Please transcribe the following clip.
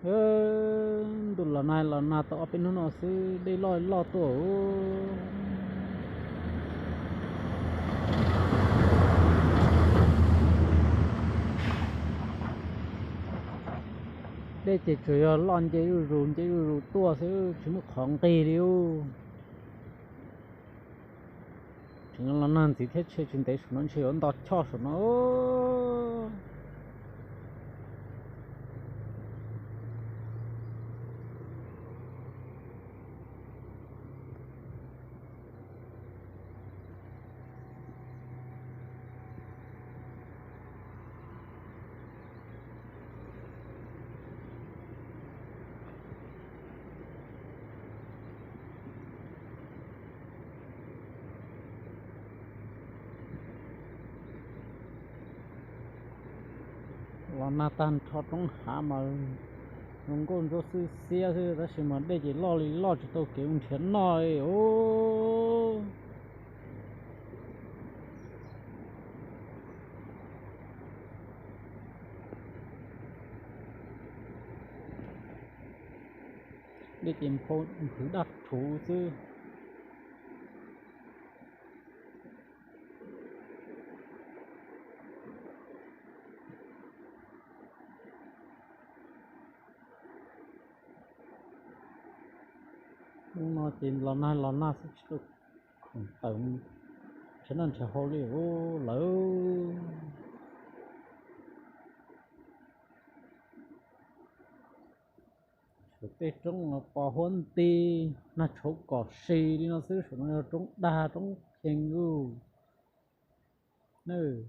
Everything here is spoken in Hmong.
Ntuj los nag los nag tau ob peb hnub no xwb dej loj loj tuaj. Dej ces tsuas yog loj nce zuj zus nce zuj zus tuaj xwb tsis muaj qhov nqig li ub. Tseem los nag ntxiv thiab, tsis ntev saum no ntshe yuav nto choj saum no. Los nag tag nrho roob hav mas zoo nkauj ntsuab xwb xiab xwb, tab sis mas dej ces loj li loj tsis tau kev mus nrhiav noj li os. Dej ces nphau nphwv daj rhuv xwb. Hnub no ces los nag los nag xwb tsis tau khoom tawm nrhiav noj nrhiav haus li os lawm. Saum tej roob los pos huab nti, nag tshauv kom si li no xwb, saum no yog roob dag roob phees lauj.